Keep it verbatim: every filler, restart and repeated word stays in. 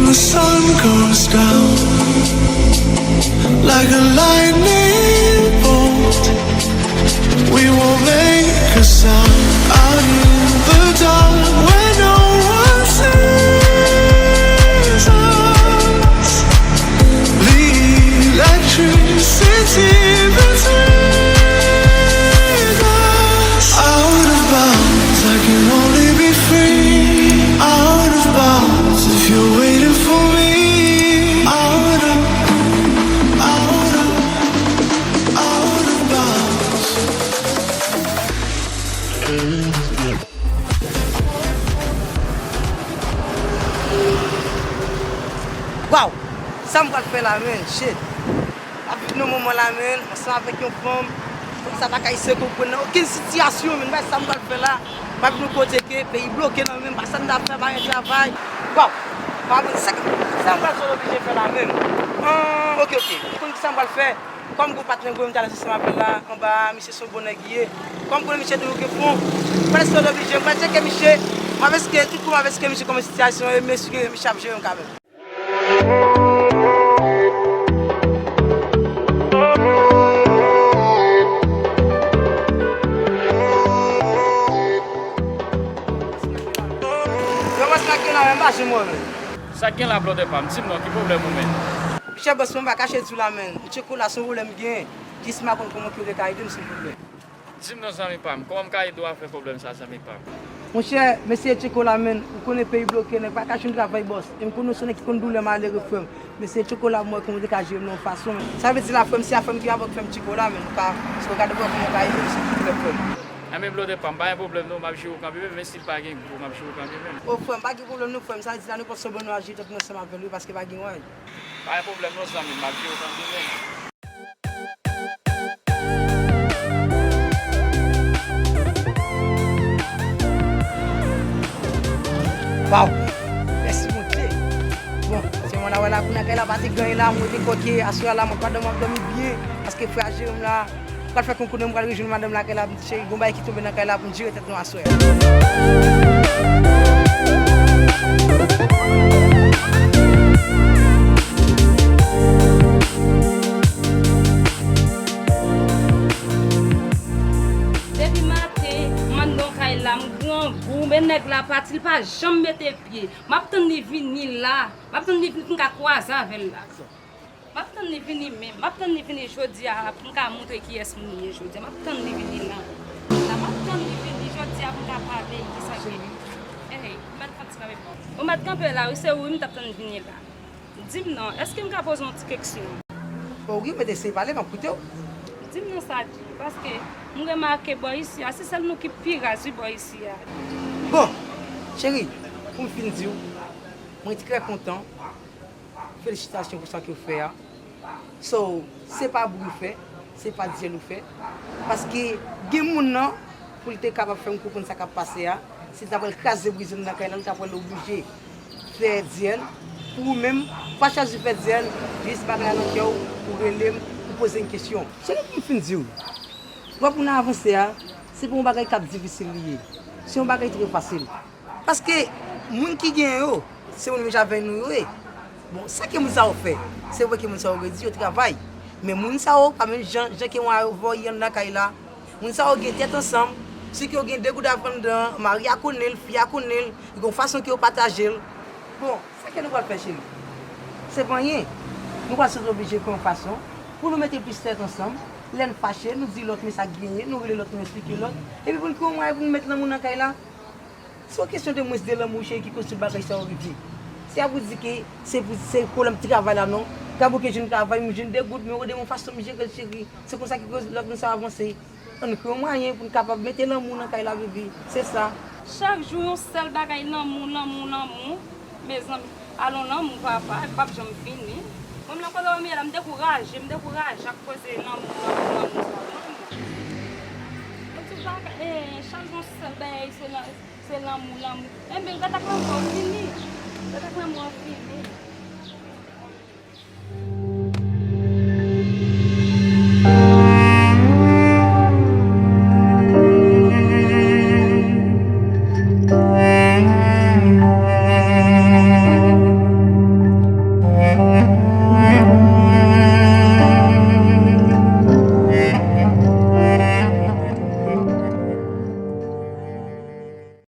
The sun goes down like a lightning bolt. We won't make a sound out in the dark where no one sees us. The electricity between us. Out of bounds, I can only be free. Out of bounds, if you're waiting for me. Out of, out of, out of bounds. Waw! Sa m pral fè la, menn? Shit! M ap viv nan moman la, menn, ansanm avèk yon fanm. Fanm sa pa ka eseye konprann nan okenn sitiyasyon, menn. Bagay sa m pral fè la, m ap viv yon kote ke peyi bloke nan men m, pa sa m ta fè, pa gen travay. Waw! Pa menn, sa, sa m pral sot oblije fè la, menn? Ahn, oke, oke. M konn kisa m pral fè. Kòm gon patnè gwo m t al ansanm avè l la, anba a, misye se yon bon nèg li ye. Kòm konnen misye toujou gen fon, m pral sot oblije, m pral tcheke misye, m ap eseye tout kou m ap eseye misye kòman sitiyasyon ye, m eseye misye ap jere m kanmenm. Yo, mwen se Makena, men m pa janm wè, men. Sa k gen la, blòdè pa m? Di m non, ki pwoblèm ou menm? Monchè, bòs mwen, m pa kache di w la, men. Monchè, kola se yon pwoblèm m gen. Jis m pa konn kòman ke w te ka ede m, silvouplè. Di m non, zanmi pa m, kòman m ka ede w avèk pwoblèm sa, zanmi pa m? Monchè, mesye Tcheko la, menn, ou konnen peyi bloke, nèg pa ka jwenn travay, bòs. E m konnen w se nèg ki konn doulè malere, frè m. Mesye Tcheko la, m wè kòman w te ka jere m nan yon fason, menn. Sa vle di la, frè m, se afè m ki avè w k fè m Tcheko la, menn. Ou ka, si w gade w kòman w ka ede m, silvouplè, frè m. Enben, blòdè pa m, pa gen pwoblèm non, m ap jere w kanmenm, menm si l pa gen gwo, m ap jere w kanmenm, menn. O, frè m, pa gen pwoblèm non, frè m. Sa vle di la, nenpòt sa w ban nou aji, tanpri ansanm avè l, wi, paske pa gen wè. Pa gen pwoblèm non, zanmi m, m ap jere w kanmenm, menn. Waw! Mèsi Bondye! Bon, se mwen la wè la kou nan kay la pa te gen anyen la, mwen te kwè ke aswè a la mwen pa dòmi, m ap dòmi byen, paske frè a jere m la, pral fè konkou, m pral rejwenn madanm lakay la, m di cheri, gon bagay ki tonbe nan kay la pou m jere tèt nou aswè a. Depi maten, m anndan kay la, m grangou, men nèg la pati, li pa janm mete pye. M ap tann li vini la. M ap tann li vini pou m ka kwaze avè l la. M ap tann li vini menm. M ap tann li vini jodi a pou m ka montre kiyès moun li ye jodi a. M ap tann li vini la. La, m ap tann li vini jodi a pou m ka pale kisa ki. Ey, m mèt fè ti kanpe. Ou mèt kanpe la, wi, se ou wi m t ap tann vini la. Di m non, èske m ka poze yon ti keksyon? Bon, wi, mèt eseye pale, m ap koute w. Di m non sa di, paske m remake bò isi a, se sèl nou ki pi raz, wi, bò isi a. Bon, cheri, pou m fin di w, mwen trè kontan. Felisitasyon pou sa ke w fè a. So, se pa bri w fè, se pa dyèl ou fè. Paske gen moun nan, pou l te kapab fè m konprann sa k ap pase a, si l ta pral kraze brize m nan kay la, l ta pral oblije fè dyèl. Pou ou menm, pa chwazi fè dyèl, jis bagay la nan kè w, ou rele m, ou poze m kesyon. Se li pou m fin di w. Lè pou n avanse a, se pa yon bagay k ap difisil li ye. Se yon bagay trè fasil. Paske moun ki gen yo, se moun menm jan avèk nou yo ye. Bon, sa ke moun sa yo fè, se vre ke moun sa yo redi, yo travay. Men moun sa yo pa menm jan, jan ke mwen avè w ye nan kay la. Moun sa yo gen tèt ansanm, si ke yo gen de goud avè anndan, mari a konnen l, fi a konnen l, gen yon fason ke yo pataje l. Bon, sa ke nou pral fè, cheri? Se pa anyen. Nou pral sot oblije fè yon fason pou nou mete plis tèt ansanm. Lè n fache, nou di lòt men sa k genyen, nou rele lòt, nou eksplike lòt. Epi pou n kreye yon mwayen pou n met lanmou nan kay la. Se yon kesyon de mwens de lanmou, cheri, ki koz tout bagay sa yo rive. Se a pou di ke se pou, se pwoblèm travay la, non. Gabo ke jwenn travay, m jwenn de goud, men ou ede m yon fason m jere l, cheri. Se konsa ki koz lòt moun sa avanse. Ann kreye yon mwayen pou n kapab mete lanmou nan kay la, bebe. Se sa. Chak jou yon sèl bagay, lanmou, lanmou, lanmou. Mezanmi, alon lanmou, papa, li p ap janm fini. Mwen menm nan kote w ye la, m dekouraje, m dekouraje ak koze lanmou, lanmou, lanmou sa, lanmou. Mwen di bagay, eh, chak jou yon sèl bagay, se lan-, se lanmou, lanmou. Enben, gad ak lanmou sa w fini.